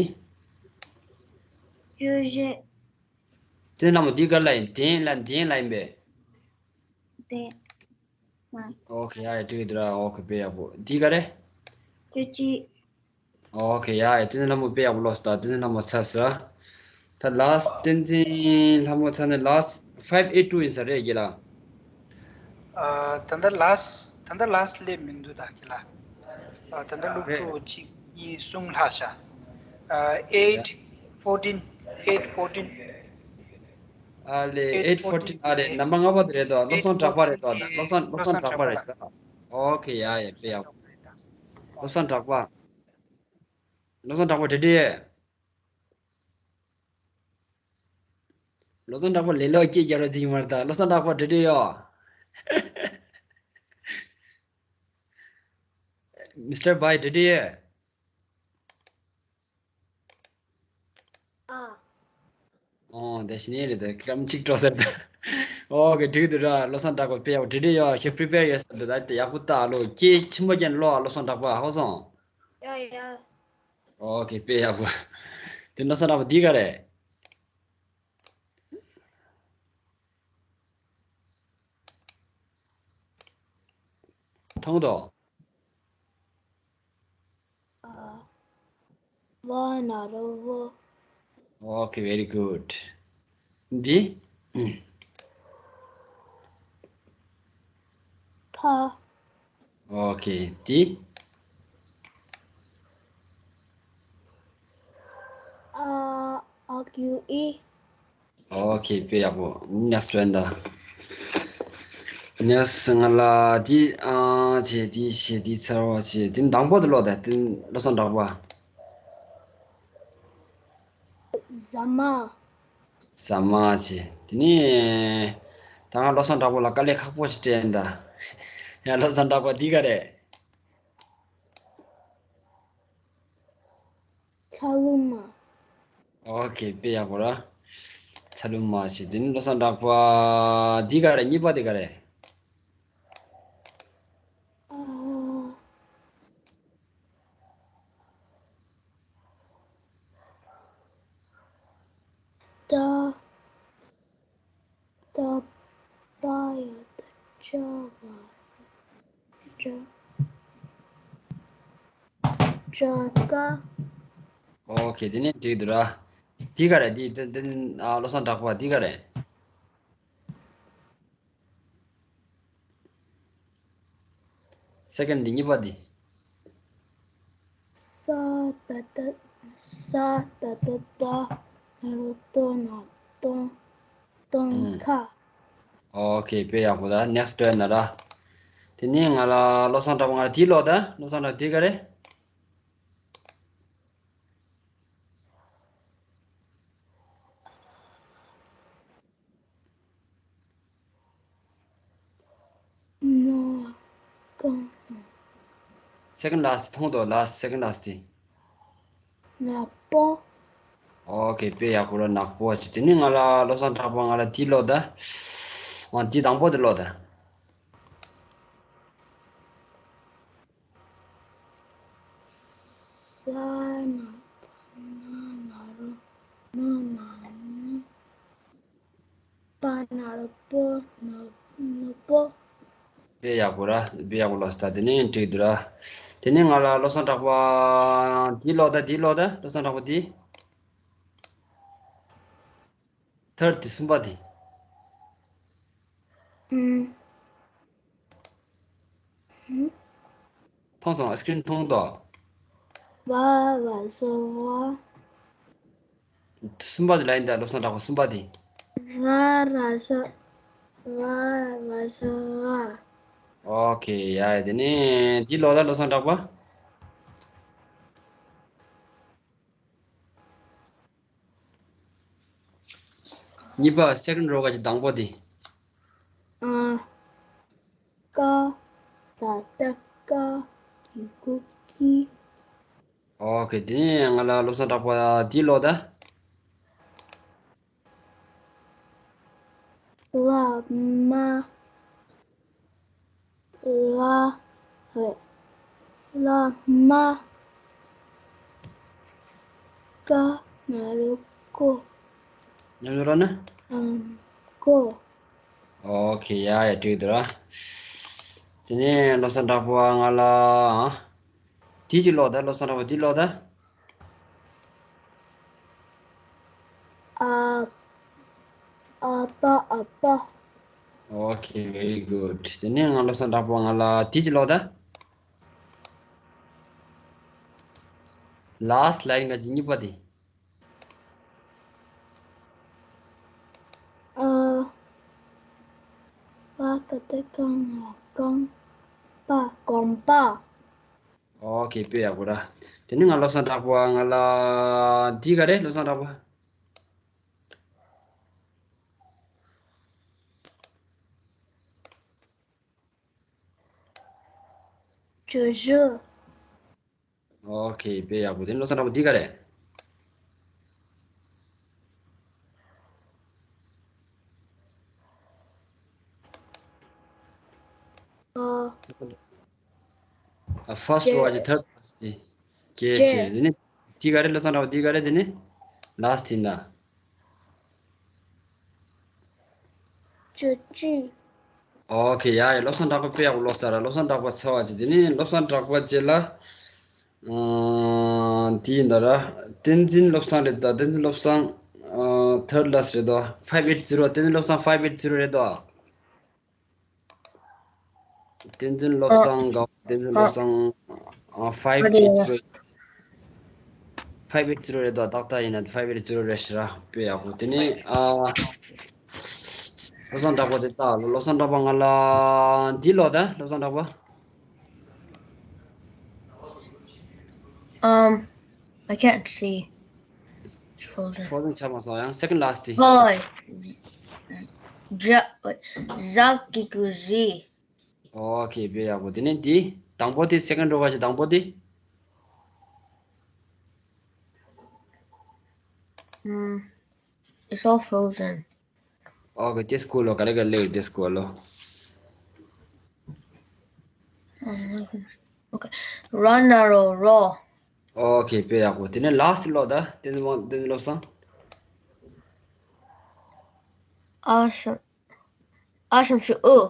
བཅུ་བཞི། དེ་ནས་ལྷ་མོ་འདི་ག་ལ་ཡིན། བདུན་ལ། བདུན་ལ་ཡིན་པས། བདུན། ཨོ་ཁེ། ཡ་ཡ། འགྲིག་འདུག་ར། ཨོ་ཁེ། དཔེ་ཡག་པོ། འདི་ག་རེ། བཅུ་གཅིག། ཨོ་ཁེ། ཡ་ཡ། བསྟན་འཛིན་ལྷ་མོ་དཔེ་ཡག་པོ་ཀློག་སོང་། ད་བསྟན་འཛིན་ལྷ་མོ་ཚར་སོང་། ད་ལཱ་སི་ཊི། བསྟན་འཛིན་ལྷ་མོ་ཚར་ནས་ལཱ་སི་ཊི་ཕའིབ་ཨེཊ་ཊུ་ཡིན་ས་རེད་རྒན་ལགས། ཨ། ད་ལྟ་ལཱ་སི་ཊི། ད་ལྟ་ལཱ་སི་ཊི་སླེབས་མི་འདུག་ད་རྒན་ལགས། ཨ། ད་ལྟ་ཀློག་རེད། ཕྲུག་གཅིག་གཉིས་གསུམ་ལྷག་ཤག། ཨ། ཡ། ཨེཊ་ཕོར་ཊིན། ཨེཊ་ཕོར་ཊིན། ཨ་ལེ། ཨེཊ་ཕོར་ཊིན། ཨེཊ་ཕོར་ཊིན། ཨ་རེད། ནམ་པར་ལྔ་པ་དེ་རེད་དོ། བློ་བཟང་གྲགས་པ་རེད་དོ། ད་བློ་བཟང་། བློ་བཟང་གྲགས་པ་རེད་ཤག། ཨོ་ཁེ། ཡ་ཡ། དཔེ་ཡག་པོ། བློ་བཟང་གྲགས་པ། བློ་བཟང་གྲགས་པ་བྲེལ་བྲེལ་ཡོད། བློ་བཟང་གྲགས་པ་ལེ་ལོ་སྐད་རྒྱག་རོགས་བྱེད་ཀྱི་མ་རེད་ད། བློ་བཟང་གྲགས་པ་བྲེལ་བྲེལ་ཡོད། མི་སི་ཊར་བྷའི་བྲེལ་བྲེལ་ཡོད། ཨ། ཨོ། དེ་བཞིན་ཡིན་རེད་དེ། སྐར་མ་གཅིག་འགྲོ་ཟེར་ད། ཨོ་ཁེ། འགྲིག་འདུག་ར། བློ་བཟང་གྲགས་པ་དཔེ་ཡག་པོ་བྲེལ་བྲེལ་ཡོད། ཁྱེད་པི་རི་པེར་ཡོད་ས་འདུག་ད་དེ་ཡག་པོ་ལྟ་ཨ་ལོ། སྐད་ཆེན་པོ་བརྒྱབ་ནས་ཀློག་ཨ། བློ་བཟང་གྲགས་པ། ཧ་གོ་སོང་། ཡ་ཡ། ཨོ་ཁེ། དཔེ་ཡག་པོ། དེ་བློ་བཟང་གྲགས་པ་འདི་ག་རེ། མཐོང་དོ། བ་ན་རོ་བོ། Okay, very good. འདི། ཕ། Okay, འདི། ཨ། ཨ་གི་གུ་ཨི། Okay, དཔེ་ཡག་པོ། Next one ད། Next ང་ལ་འདི། ཨ། བྱས། འདི་བྱས། འདི་ཚར་བ་བྱས། འདི་དང་པོ་དེ་ཀློག་དང་། འདི་བློ་བཟང་གྲགས་པ། ཟ་མ། ཟ་མ་བྱས། དེ་ནས་ད་ང་བློ་བཟང་གྲགས་པ་ལ་དཀའ་ལས་ཁག་པོ་ཞིག་སྤྲད་ཡིན་ད། ཡ། བློ་བཟང་གྲགས་པ། འདི་ག་རེད། ཚ་ལུ་མ། Okay, དཔེ་ཡག་པོ་ར། ཚ་ལུ་མ་བྱས། དེ་ནས་བློ་བཟང་གྲགས་པ། འདི་ག་རེད། གཉིས་པ་དེ་ག་རེད། ཨ། ཏ་པ་ཡ་བཏགས་པ་ཅ། ཅ། ཅ་ག་ཨོ་ཁེ། དེ་ནས་འགྲིག་འདུག་ར། དེ་ག་རེད། དེ་དེ་དེ་ཨ་བློ་བཟང་གྲགས་པ་དེ་ག་རེད། སེ་ཀེན་ཌི་གཉིས་པ་དེ། ས་ཏ་བཏགས་ས་ཏ་བཏགས་སྟ། ན་རོ་སྟོ་ན་སྟོང་། སྟོན་ཨུམ། ཁ་ཨོ་ཁེ། དཔེ་ཡག་པོ། ད་ནེག་སི་ཊི་ཡིན་ན་ར། དེ་ནས་ང་ལ་བློ་བཟང་གྲགས་པ། ང་ལ་དེ་ཀློག་ད། བློ་བཟང་གྲགས་པ་དེ་ག་རེད། ན་གང་སེ་ཀེན་ཌི་ལ་སི་ཊི་མཐོང་དོ། ལ་སི་ཊི་སེ་ཀེན་ཌི་ལ་སི་ཊི་དེ། ནག་པོ། ཨོ་ཁེ། དཔེ་ཡག་པོ་ར། ནག་པོ་བ་ཅིག། དེ་ནས་ང་ལ་བློ་བཟང་གྲགས་པ། ང་ལ་དེ་ཀློག་ད། ཨ་དེ་དང་པོ་དེ་ཀློག་ད། ས་ན་བཏགས་སྣ། ན་རོ་སྣོ་ན་སྣོན། པ་ན་རོ་པོ་ནོ་ནོ་པོ། དཔེ་ཡག་པོ་ར། དཔེ་ཡག་པོ་ཀློག་སོང་། ད་དེ་ནས་འགྲིག་འདུག་ར། དེ་ནས་ང་ལ་བློ་བཟང་གྲགས་པ་དེ་ཀློག་ད། དེ་ཀློག་ད། བློ་བཟང་གྲགས་པ་དེ། ཐར་ཌི་དེ། གསུམ་པ་དེ། ཨུམ། ཨུམ། མཐོང་སོང་། ཨ་སི་ཀྲིན་མཐོང་དོ། བ་ར་ས་བ། གསུམ་པ་དེ་ལ་ཡིན་ད། བློ་བཟང་གྲགས་པ་གསུམ་པ་དེ། ར་ར་ས། ར་ར་ས་ར། ཨོ་ཁེ། ཡ་ཡ། དེ་ནས་དེ་ཀློག་ད། བློ་བཟང་གྲགས་པ། གཉིས་པ། སེ་ཀེན་ཌི་རོ་ག་ཅིག། དང་པོ་དེ། ཨ། ཀ་ཏ་བཏགས་སྐ་གི་གུ་ཀི། ཨོ་ཁེ། དེ་ནས་ང་ལ་བློ་བཟང་གྲགས་པ་དེ་ཀློག་ད། བླ་མ། བླ། བླ་མ། ཀ་ན་རོ་ཀོ། ཉམས་ལེན་རོགས་ན། ཨམ། ཀོ། ཨོ་ཁེ། ཡ་ཡ། འགྲིག་འདུག་ར། དེ་ནས་བློ་བཟང་གྲགས་པ། ང་ལ་དེ་ཅིག་ཀློག་ད། བློ་བཟང་གྲགས་པ་དེ་ཀློག་ད། ཨ། ཨ་པ། ཨ་པ། ཨོ་ཁེ། very good. དེ་ནས་ང་བློ་བཟང་གྲགས་པ། ང་ལ་དེ་ཅིག་ཀློག་ད། ལ་སི་ཊི་ལ་ཡིན་ག་ཅིག། གཉིས་པ་དེ། ཨ། པ་ཀ་བཏགས་སྐ་ན་རོ་སྐང་། པ། གོམ་པ། ཨོ་ཁེ། དཔེ་ཡག་པོ་ར། དེ་ནས་ང་བློ་བཟང་གྲགས་པ། ང་ལ་འདི་ག་རེ། བློ་བཟང་གྲགས་པ། ཅོ་ཅོ། ཨོ་ཁེ། དཔེ་ཡག་པོ། དེ་ནས་བློ་བཟང་གྲགས་པ། འདི་ག་རེ། ཨ། ཨ། ཕར་སི་ཊི་ཇེ། རོ་ག་ཅིག། ཐར་ཌི་ལ་སི་ཊི་དེ། ཇེ། ཇེ། ཇེ། དེ་ནས་འདི་ག་རེ། བློ་བཟང་གྲགས་པ། འདི་ག་རེ། དེ་ནས་ལ་སི་ཊི་ན། ཅོ་ཅི། ཨོ་ཁེ། ཡ་ཡ། བློ་བཟང་གྲགས་པ་དཔེ་ཡག་པོ་ཀློག་ཚར་ར། བློ་བཟང་གྲགས་པ་ཚར་བ་ཅིག། དེ་ནས་བློ་བཟང་གྲགས་པ་རྗེས་ལ། ཨ། དེ་ཡིན་ད་ར། བསྟན་འཛིན་བློ་བཟང་རེད་ད། བསྟན་འཛིན་བློ་བཟང་། ཨ། ཐར་ཌི་ལ་སི་ཊི་རེད་དོ། ཕའི་བི་ཨེཊ་ཛི་རོ། བསྟན་འཛིན་བློ་བཟང་ཕའི་བི་ཨེཊ་ཛི་རོ་རེད་དོ། བསྟན་འཛིན་བློ་ཨ། བཟང་དགའ། བསྟན་འཛིན་བློ་ཨ། བཟང་། ཨ། ཕའི་བི་ཨེཊ་ཛི་རོ། ཕའི་བི་ཨེཊ་ཛི་རོ་རེད་དོ། ཏག་ཏག་ཡིན་ན་ཕའི་བི་ཨེཊ་ཛི་རོ་རེད་ཤག་ར། དཔེ་ཡག་པོ། དེ་ནས་ཨ། བློ་བཟང་གྲགས་པ་དེ་ལྟ། བློ་བཟང་གྲགས་པ། ང་ལ་འདི་ཀློག་ད། བློ་བཟང་གྲགས་པ། Um, I can't see. It's frozen. ཕོ་རོ་ཛན་ཆགས་མ་སོང་། ཡང་སེ་ཀེན་ཌི་ལ་སི་ཊི་དེ། ཨོ། ཇ། ཟ་གི་གུ་ཟི། ཨོ་ཁེ། དཔེ་ཡག་པོ། དེ་ནས་དེ་དང་པོ་དེ། སེ་ཀེན་ཌི་རོ་ག་ཅིག། དང་པོ་དེ། ཨམ། It's all frozen. ཨོ་ཁེ། དེ་སྐོར་ལོ། ག་རེ་ག་རེ་ལེགས་དེ་སྐོར་ལོ། ཨོ་ཁེ། ར་ན་རོ་རོ། ཨོ་ཁེ། དཔེ་ཡག་པོ། དེ་ནས་ལ་སི་ཊི་ཀློག་ད། བསྟན་འཛིན་བློ་བཟང་། ཨ་ཤ། ཨ་ཞབས་ཀྱུ་ཨུ།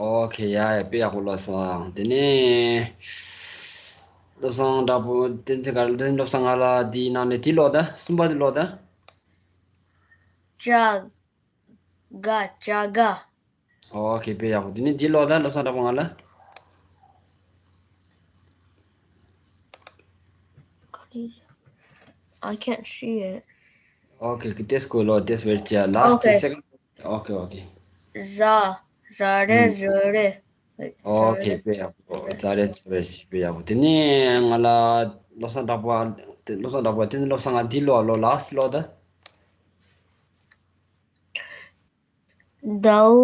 ཨོ་ཁེ། ཡ་ཡ། དཔེ་ཡག་པོ་ཀློག་སོང་། དེ་ནས་བློ་བཟང་གྲགས་པོ། བསྟན་འཛིན་ག་རེ། བསྟན་འཛིན་བློ་བཟང་། ང་ལ་འདིའི་ནང་ནས་དེ་ཀློག་ད། གསུམ་པ་དེ་ཀློག་ད། ཅ་ག་ཅ་ག་ཨོ་ཁེ། དཔེ་ཡག་པོ། དེ་ནས་འདི་ཀློག་ད། བློ་བཟང་གྲགས་པོ། ང་ལ། I can't see it. ཨོ་ཁེ། ཏེས་ཀོ་ལོ། ཏེས་བེར་ཅ། ལ་སི་ཊི། Okay. སེ་ཀེན་ཌི། ཨོ་ཁེ། ཨོ་ཁེ། ཟ། ཟ་རེད། ཨུམ། ཟ་རེད། ཨོ་ཁེ། ཟ་རེད། དཔེ་ཡག་པོ། ཟ་རེད། ཟ་རེད། དཔེ་ཡག་པོ། དེ་ནས་ང་ལ་བློ་བཟང་གྲགས་པོ། བློ་བཟང་གྲགས་པོ། བསྟན་འཛིན་བློ་བཟང་། ང་འདི་ཀློག་ལོ། ལ་སི་ཊི་ཀློག་ད། ཟླ་བོ་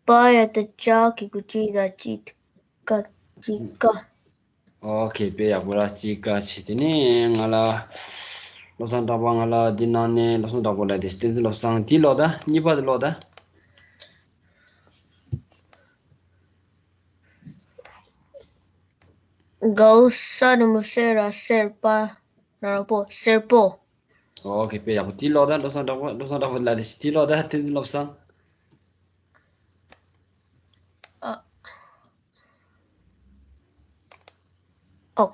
པ་ཡ་བཏགས་ཇ། གི་གུ་ཇི། ག་ཇི་ཀ་ཨོ་ཁེ། དཔེ་ཡག་པོ་ར། ཅི་ཀ་ཆེ། དེ་ནས་ང་ལ་བློ་བཟང་གྲགས་པོ། ང་ལ་འདི་ནང་ནས་བློ་བཟང་གྲགས་པོ་ལ། དེ་བསྟན་འཛིན་བློ་བཟང་། དེ་ཀློག་ད། གཉིས་པ་དེ་ཀློག་ད། གའོ་ས་རི་མོ་སེ་ར་སེར་པ། ན་རོ་པོ། སེར་པོ། ཨོ་ཁེ། དཔེ་ཡག་པོ། དེ་ཀློག་ད། བློ་བཟང་གྲགས་པོ། བློ་བཟང་གྲགས་པོ་ལ་དེ་དེ་ཀློག་ད། བསྟན་འཛིན་བློ་བཟང་། ཨ། ཨོ།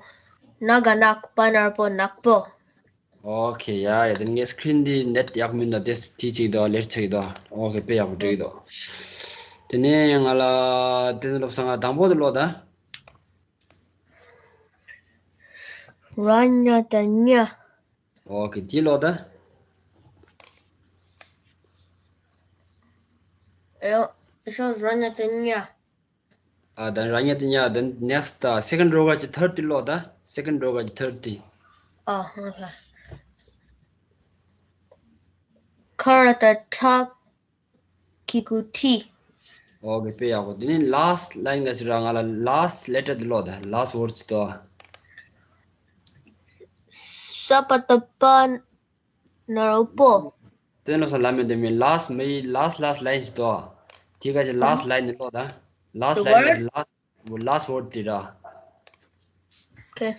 ན་ག་ནག། པ་ན་རོ་པོ། ནག་པོ། ཨོ་ཁེ། ཡ་ཡ། དེ་ངའི་སི་ཀི་རིན་འདི་ནེཊ་ཡག་མིན་ན། དེ་དེ་གཅིག་དོ། ལེཊ་ཆགས་ཀྱི་དོ། ཨོ་ཁེ། དཔེ་ཡག་པོ་འགྲིག་གི་དོ། དེ་ནས་ང་ལ་བསྟན་འཛིན་བློ་བཟང་། ང་དང་པོ་དེ་ཀློག་ད། ར་ཉ་བཏགས་རྙ། ཨོ་ཁེ། དེ་ཀློག་ད། ཨེ་ཡོ། ཨེ་ཤོ། ར་ཉ་བཏགས་རྙ། ཨ། ད་ར་ཉ་བཏགས་རྙ། ད་ནེག་སི་ཊི་ད། སེ་ཀེན་ཌི་རོ་ག་གི་ཐར་ཌི་ཀློག་ད། སེ་ཀེན་ཌི་རོ་ག་གི་ཐར་ཌི། ཨ། ཨོ་ཁེ། ཁ་ར་བཏགས་ཁྲ། གི་གུ་ཁྲི། ཨོ་ཁེ། དཔེ་ཡག་པོ། དེ་ནས་ལ་སི་ཊི་ལ་ཡིན་ན་ཟེར་ར། ང་ལ་ལ་སི་ཊི་ལེ་ཊར་དེ་ཀློག་ད། ལ་སི་ཊི་ཝར་ཌི་དེ་དོ། ས་པ་བཏགས་སྤ། ན་རོ་པོ། དེ་ནས་ས་ལ་མེད་དེ་མིན། ལ་སི་མི་ཡི་ལ་སི་ལ་སི་ལ་ཡིན་ཞིག་དོ། དེ་ག་ཅི་ལ་སི་ལ་ཡིན་ནི་ཀློག་ད། ལ་སི་ལ་ཡིན་ན་ལ་སི་ལ་སི་ཝར་ཌི་དེ་ར། ཨོ་ཁེ།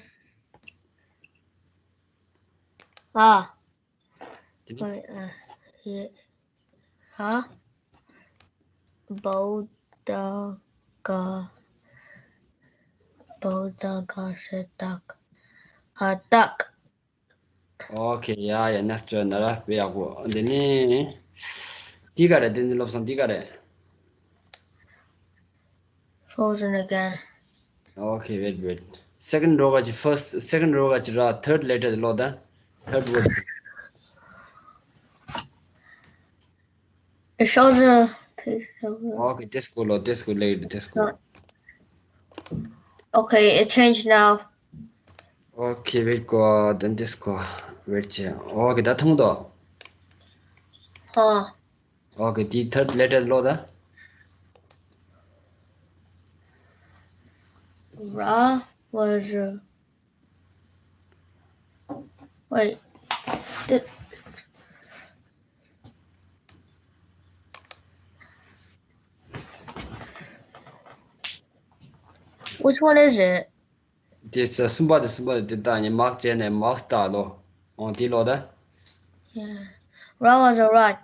ཨ། དེ་ནས། ཨ། ཡེ། ཧ། བའོ་ད་ག། བའོ་ད་ག་ས་བཏགས། ཧ་སྟག་ཨོ་ཁེ། ཡ་ཡ། ནེག་སི་ཊི་ན་ར། དཔེ་ཡག་པོ། འདི་ནི་འདི་ག་རེ། བསྟན་འཛིན་བློ་བཟང་། འདི་ག་རེ། Frozen again. ཨོ་ཁེ། ཝེ་ཊི་ཝེ་ཊི། སེ་ཀེན་ཌི་རོ་ག་གི་ཕར་སི་ཊི། སེ་ཀེན་ཌི་རོ་ག་གི་ར། ཐར་ཌི་ལེ་ཊར་དེ་ཀློག་ད། ཐར་ཌི་ཝར་ཌི། It shows a picture. ཨོ་ཁེ། ཏེས་ཀོ་ལོ། ཏེས་ཀོ་ལེ། ཏེས་ཀོ། Okay, it changed now. ཨོ་ཁེ། ཝེ་ཊི་ཀོ། དེ་ནས་ཏེས་ཀོ། ཝེ་ཊི་བྱེད། ཨོ་ཁེ། ད་མཐོང་དོ། ཧ། ཨོ་ཁེ། དེའི་ཐར་ཌི་ལེ་ཊར་ཀློག་ད། Ra was a, wait. Did, which one is it? དེ་ས་གསུམ་པ་དེ། གསུམ་པ་དེ། དེ་ད་ནི་མར་ཀི་བྱས་ནས་མར་ཀི་བཏགས་ལོ། འོང་དེ་ཀློག་ད། Yeah. Ra was a rat.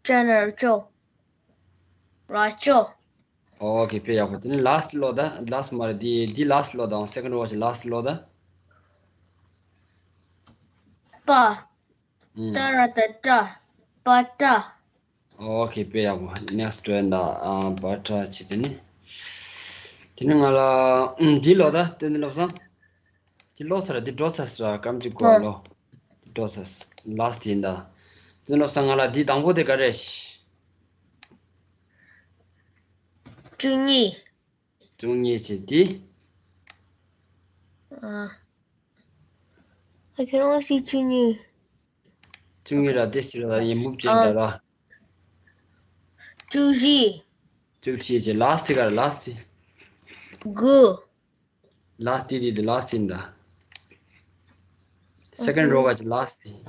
ཅ་ན་རོ་ཅོ། ར་ཅོ། ཨོ་ཁེ། དཔེ་ཡག་པོ། དེ་ནས་ལ་སི་ཊི་ཀློག་ད། ལ་སི་ཊི་མ་རེད། དེ་དེ་ལ་སི་ཊི་ཀློག་ད། སེ་ཀེན་ཌི་རོ་ག་གི་ལ་སི་ཊི་ཀློག་ད། པ། ཨུམ། ཏ་ར་བཏགས་ཏྲ། པ་ཏྲ། ཨོ་ཁེ། དཔེ་ཡག་པོ། ནེག་སི་ཊི་ད། ཨ། པ་ཏྲ་བྱས། དེ་ནས་དེ་ནས་ང་ལ་ཨུམ་འདི་ཀློག་ད། བསྟན་འཛིན་བློ་བཟང་། འདི་ཀློག་ཚར་ར། འདི་འགྲོ་ཚར་ཟེར་ར། སྐར་མ་གཅིག་གོ་ལོ། འདི་འགྲོ་ཚར། ལ་སི་ཊི་ཡིན་ད། བསྟན་འཛིན་བློ་བཟང་། ང་ལ་འདི་དང་པོ་དེ་ག་རེ། བཅུ་གཉིས། བཅུ་གཉིས་བྱས། འདི། ཨ། I can only see བཅུ་གཉིས། བཅུ་གཉིས་ར། དེ་ཕྱི་ལ་ཡི་མུབ་བྱས་ད་ར། བཅུ་བཞི། བཅུ་བཞི་བྱས། ལ་སི་ཊི་ག་རེ། ལ་སི་ཊི། དགུ། ལ་སི་ཊི་དེ་དེ་ལ་སི་ཊི་ཡིན་ད། སེ་ཀེན་ཌི་རོ་ག་གི་ལ་སི་ཊི།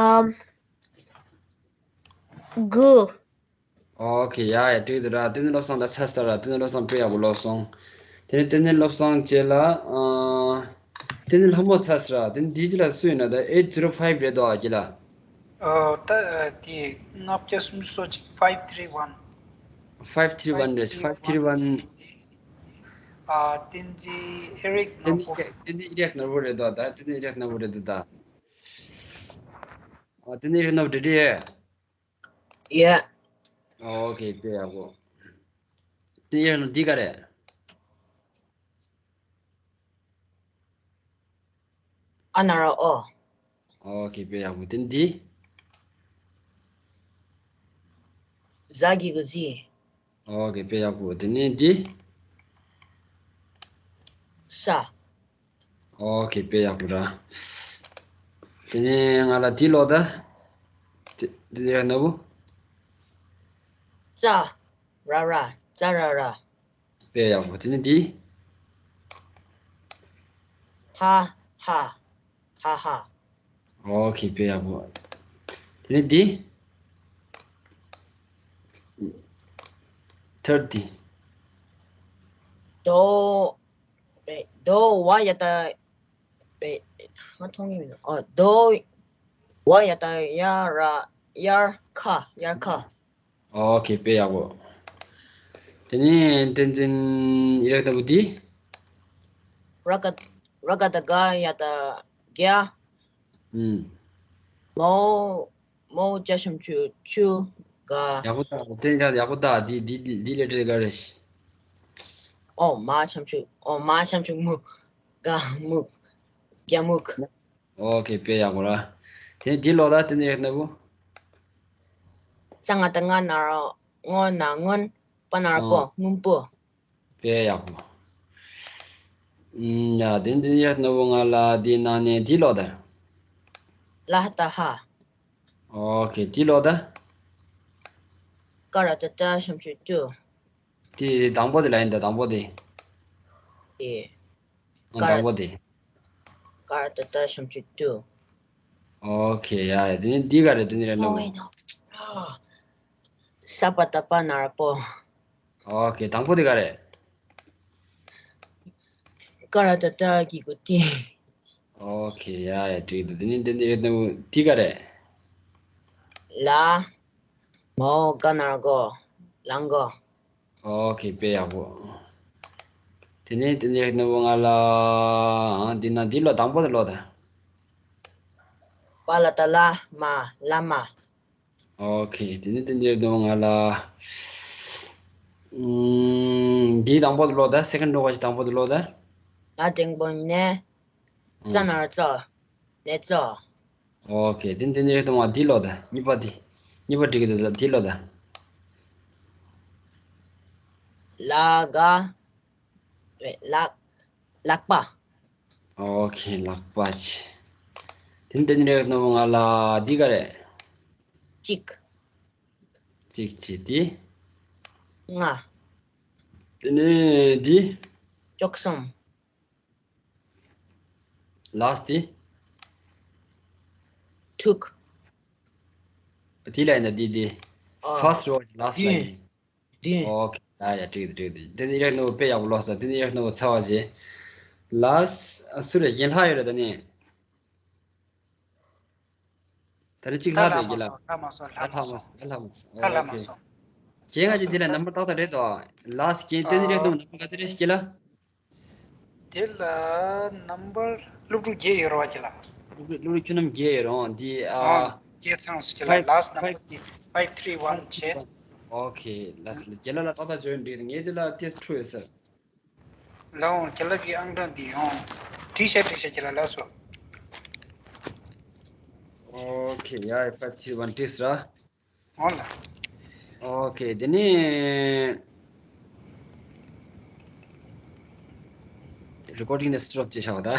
ཨམ། དགུ། ཨོ་ཁེ། ཡ་ཡ། འགྲིག་འདུག་ར། བསྟན་འཛིན་བློ་བཟང་ད་ཚར་ཚར་ར། བསྟན་འཛིན་བློ་བཟང་དཔེ་ཡག་པོ་ཀློག་སོང་། དེ་ནས་བསྟན་འཛིན་བློ་བཟང་རྗེས་ལ། ཨ། བསྟན་འཛིན་ལྷ་མོ་ཚར་ཚར་ར། དེ་ནས་འདིའི་རྗེས་ལ་སུ་ཡིན་ན། ད་eight zero five རེད་དོ། ཨ། རྗེས་ལ། ཨ། ད་དེ་ལྔ་བརྒྱ་སུམ་ཅུ་སོ་གཅིག five three one། five three one རེད། five three one། ཨ། བསྟན་འཛིན་ཨེ་རིག་ནོར་བུ། བསྟན་འཛིན་ཨེ་རིག་ནོར་བུ་རེད་དོ། ད་བསྟན་འཛིན་ཨེ་རིག་ནོར་བུ་རེད་དོ་ད། ཨ། བསྟན་འཛིན་ཨེ་རིག་ནོར་བུ་འགྲིག་འགྲིག་ཡོད། ཡོད། ཨོ་ཁེ། དཔེ་ཡག་པོ། བསྟན་འཛིན་ཨེ་རིག་ནོར་བུ་འདི་ག་རེད། ཨ་ན་རོ་ཨོ། ཨོ་ཁེ། དཔེ་ཡག་པོ། དེ་ནས་འདི། ཟ་གི་གུ་ཟི། ཨོ་ཁེ། དཔེ་ཡག་པོ། དེ་ནས་འདི། ས། ཨོ་ཁེ། དཔེ་ཡག་པོ་ར། དེ་ནས་ང་ལ་འདི་ཀློག་ད། དེ་དེ་ནས་ཡག་ནོར་བུ། ཙ། ར་ར། ཙ་ར་ར། དཔེ་ཡག་པོ། དེ་ནས་འདི། ཧ་ཧ། ཧ་ཧ། ཨོ་ཁེ། དཔེ་ཡག་པོ། དེ་ནས་འདི། ཐར་འདི། དོ། དོ་བ་ཡ་ད། ང་མཐོང་གི་མི་འདུག་ཨོ། དོ་བ་ཡ་ད་ཡ་ར། དབྱར་ཁ། དབྱར་ཁ། ཨོ་ཁེ། དཔེ་ཡག་པོ། དེ་ནས་བསྟན་འཛིན་ཨེ་རིག་ནོར་བུ་འདི། ར་ག་ར་ག་བཏགས་རྒ་ཡ་བཏགས་རྒྱ། ཨུམ། མའོ། མའོ་ཇ་ཞབས་ཀྱུ་ཅུ། དགའ། ཡག་པོ་ད། དེ་ཡག་ཡག་པོ་ད། འདི་འདི་འདི་ལས་འབྲས་ག་རེ། ཨོ། མ་ཞབས་ཀྱུ། ཨོ། མ་ཞབས་ཀྱུ་མུ། དགའ་མུ། རྒྱ་མུ། ཨོ་ཁེ། དཔེ་ཡག་པོ་ར། དེ་འདི་ཀློག་ད། བསྟན་འཛིན་ཨེ་རིག་ནོར་བུ། ཙ་ང་བཏགས་ང་ན་རོ་སྔོ། ན་སྔོན། པ་ན་རོ་པོ། ཨོ། སྔོན་པོ། དཔེ་ཡག་པོ། ཨུམ། ཡ། དེ་འདི་ཡག་ནོར་བུ། ང་ལ་འདི་ནང་ནས་འདི་ཀློག་ད། ལ་བཏགས་ལྷ། ཨོ་ཁེ། འདི་ཀློག་ད། ཀ་ར་བཏགས་ཀྲ་ཞབས་ཀྱུ་ཀྲུ། དེ་དང་པོ་དེ་ལ་ཡིན་ད། དང་པོ་དེ། དེ། ཨ། ཀ་ར། དང་པོ་དེ། ཀ་ར་བཏགས་ཀྲ་ཞབས་ཀྱུ་ཀྲུ། ཨོ་ཁེ། ཡ་ཡ། དེ་ནས་འདི་ག་རེ། དེ་ནས་རེད་ནོ། ཨོ་ཡ་ནོ། ཨ། ས་པ་བཏགས་སྤ་ན་རོ་སྤོ། ཨོ་ཁེ། དང་པོ་དེ་ག་རེ། ཀ་ར་བཏགས་ཀྲ་གི་གུ་ཀྲི། ཨོ་ཁེ། ཡ་ཡ། འགྲིག་འདུག་དེ་ནས་དེ་ནས་རེད་ནོ། འདི་ག་རེ། ལ། མའོ་ག་ན་རོ་གོ། ལང་གོ། ཨོ་ཁེ། དཔེ་ཡག་པོ། དེ་ནས་དེ་ནས་རེད་ནོ། ང་ལ། ཨ། འདི་ན་འདི་ཀློག་དང་པོ་དེ་ཀློག་ད། པ་ལ་བཏགས་བླ། མ། བླ་མ། ཨོ་ཁེ། དེ་ནས་དེ་འདིར་འདུག་ང་ལ། ཨུམ། འདིའི་དང་པོ་དེ་ཀློག་ད། སེ་ཀན་ཌི་འདྲ་བོ་ཞིག་དང་པོ་དེ་ཀློག་ད། ལ་འགྲེང་བུ་ན། ཙ་ན་རོ་ཙོ། ནེ་ཙོ། ཨོ་ཁེ། དེ་ནས་དེ་འདིར་འདུག་ང་འདི་ཀློག་ད། གཉིས་པ་འདི། གཉིས་པ་འགྲིག་གི་འདུག་ད་འདི་ཀློག་ད། ལ་ག་ལག་ལག་པ། ཨོ་ཁེ། ལག་པ་ཆེ། དེ་ནས་དེ་ནས་རེད་ནོ། ང་ལ་འདི་ག་རེ། གཅིག་གཅིག་བྱས་ཏེ། ལྔ། དེ་ནས་འདི། བཅུ་གསུམ། ལཱ་སི་ཊི་དེ། དྲུག་དེ་ལ་ཡིན་ན་འདི་འདི། ཨ། ཕར་སི་ཊི་རོ་ལཱ་སི་ཊི་ལ་ཡིན། བདུན། ཨོ་ཁེ། ཡ་ཡ། འགྲིག་འདུག་འགྲིག་འདུག་དེ་ནས་ཨེ་རིག་ནོར་བུ་དཔེ་ཡག་པོ་ཀློག་སོང་། དེ་ནས་ཨེ་རིག་ནོར་བུ་ཚར་བ་བྱས། ལཱ་སི་ཊི། ཨ། སུ་རེད། རྒན་ལྷ་ཡོད་རེད་ད་ནི། ད་ནི་གཅིག་ལྷག་རེད་རྒན་ལགས། ལྷག་མ་སོང་། ལྷག་མ་སོང་། ལྷག་མ་སོང་། ལྷག་མ་སོང་། ཨོ་ཁེ། རྒན་ང་ཅི་འདི་ལ་ནམ་བར་ཏག་ཏག་རེད་དོ། ལཱ་སི་ཊི། རྒན་བསྟན་འཛིན་ཨེ་རིག་ནོར་བུ་ནམ་བར་ག་ཚོད་རེད་རྒན་ལགས། དེ་ལ་ནམ་བར་སློབ་ཕྲུག་བརྒྱད་ཡོད་རེད་བ་རྒན་ལགས། སློབ་ཕྲུག་སློབ་ཕྲུག་ཁྱོད་རྣམས་བརྒྱད་ཡོད་རེད་བ། འདི། ཨ། ཨ། བརྒྱད་ཚང་སོང་རྒན་ལགས། ལཱ་སི་ཊི་ནམ་བར་དེ་ཕའིབ་ཐི་རི་ཝན་བྱས། ཨོ་ཁེ། ལགས་སོ། རྒན་ལགས་ལ་ཏག་ཏག་བརྗོད་འདྲི། ངས་འདི་ལ་ཏེས་ཁྲུ་ཡོད་ཟེར། ལགས་འོང་། རྒན་ལགས་ཀྱི་ཨང་གྲངས་འདི་ཡོང་། བྲིས་ཤག་བྲིས་ཤག་རྒན་ལགས། ལགས་སོ། ཨོ་ཁེ། ཡ་ཡ། ཕའིབ་ཐི་རི་ཝན་ཏེས་ར། འོང་ལགས། ཨོ་ཁེ། དེ་ནས་རི་ཀོར་ཌིང་ནས་སི་ཊོབ་བྱས་བཞག་ད།